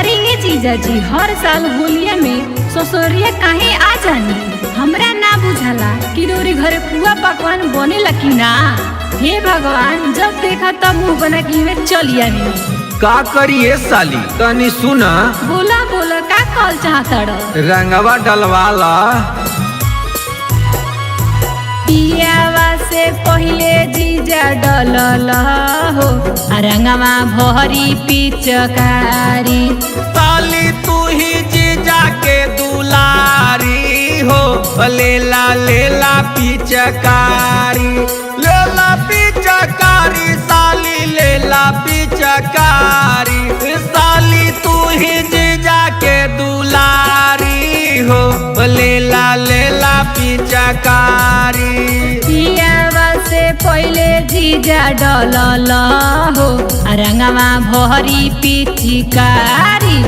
अरे ये जीजाजी हर साल होलिया में ससुरिया काहे आ जानी? हमरा ना बुझाला कि रोरी घरे पुआ पकवान बनेला कि ना। हे भगवान, जब देखा तब मुंह बना के में चली आनी। का करिए साली, तनी सुना। बोला बोला, का कहल चाहता? रंगवा डलवाला। पियावा से पहिले जीजा डलल हो, आ रंगवा भरी पिचकारी। साली तू ही जीजा के दुलारी हो, लेला लेला पिचकारी, लेला पिचकारी साली, लेला पिचकारी साली, तू ही जीजा के दुलारी हो, लेला लेला पिचकारी। पियावा से पहिले जीजा डलल हो, आ रंगवा भरी पिचकारी।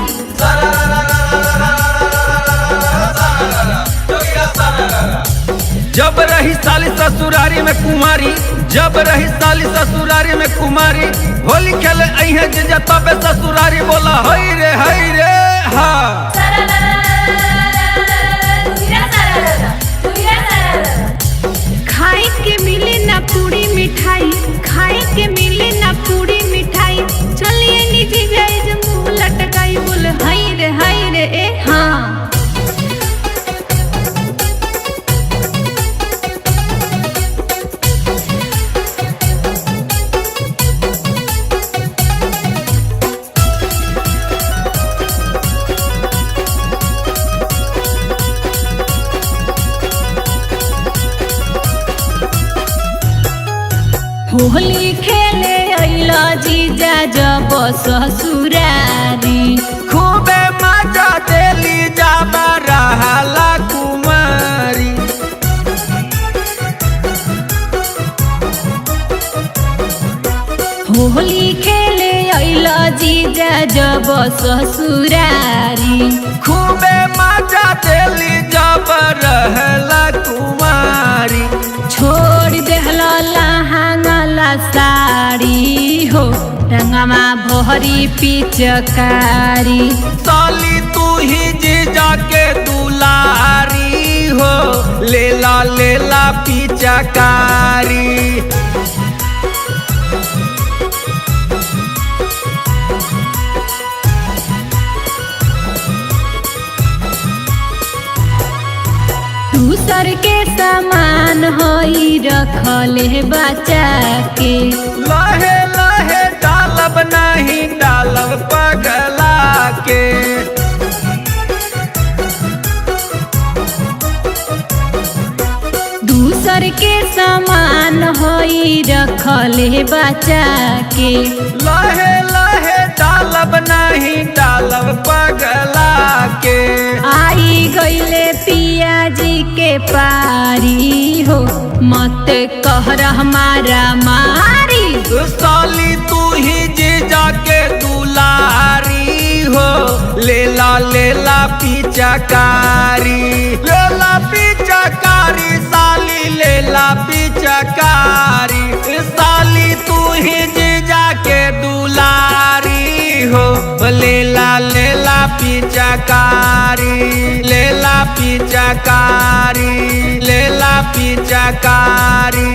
जब रही साली ससुरारी में कुमारी, जब रही साली ससुरारी में कुमारी, होली खेले अइहे जीजा तबे ससुरारी। बोला हई रे हई रे हा। खाए के मिले ना पूरी मिठाई, खाए के मिले ना पूरी मिठाई, चलिए नीचे जाए जो मुंह लटकाई। बोल हाय रे हाय रे ए हाँ। होली खेले अइला जीजा जब ससुरारी, खूबे मजा देली जाबा रहला कुमारी। होली खेले अइला जीजा जब ससुरारी, खूबे मजा देली जब रहला कुमारी। छोड़ देहला लहंगला साड़ी हो, रंगवा भरी पिचकारी। साली तू ही जीजा के दुलारी हो, लेला लेला पिचकारी। दूसर के सामान होई रखले बचा के, लहे लहे डालब नहीं डालब पगला के। दूसर के सामान होई रखले बचा के, लहे लहे डालब नहीं डालब पगला के। आई गईले पियाजी के पारी हो, मत कहर हमारा मारी। साली तू ही जीजा के दुलारी हो, लेला लेला पिचकारी, लेला पिचकारी साली, लेला पिचकारी साली, तू ही जीजा के दुलारी हो, लेला लेला पिचकारी, लेला पिचकारी, लेला पिचकारी।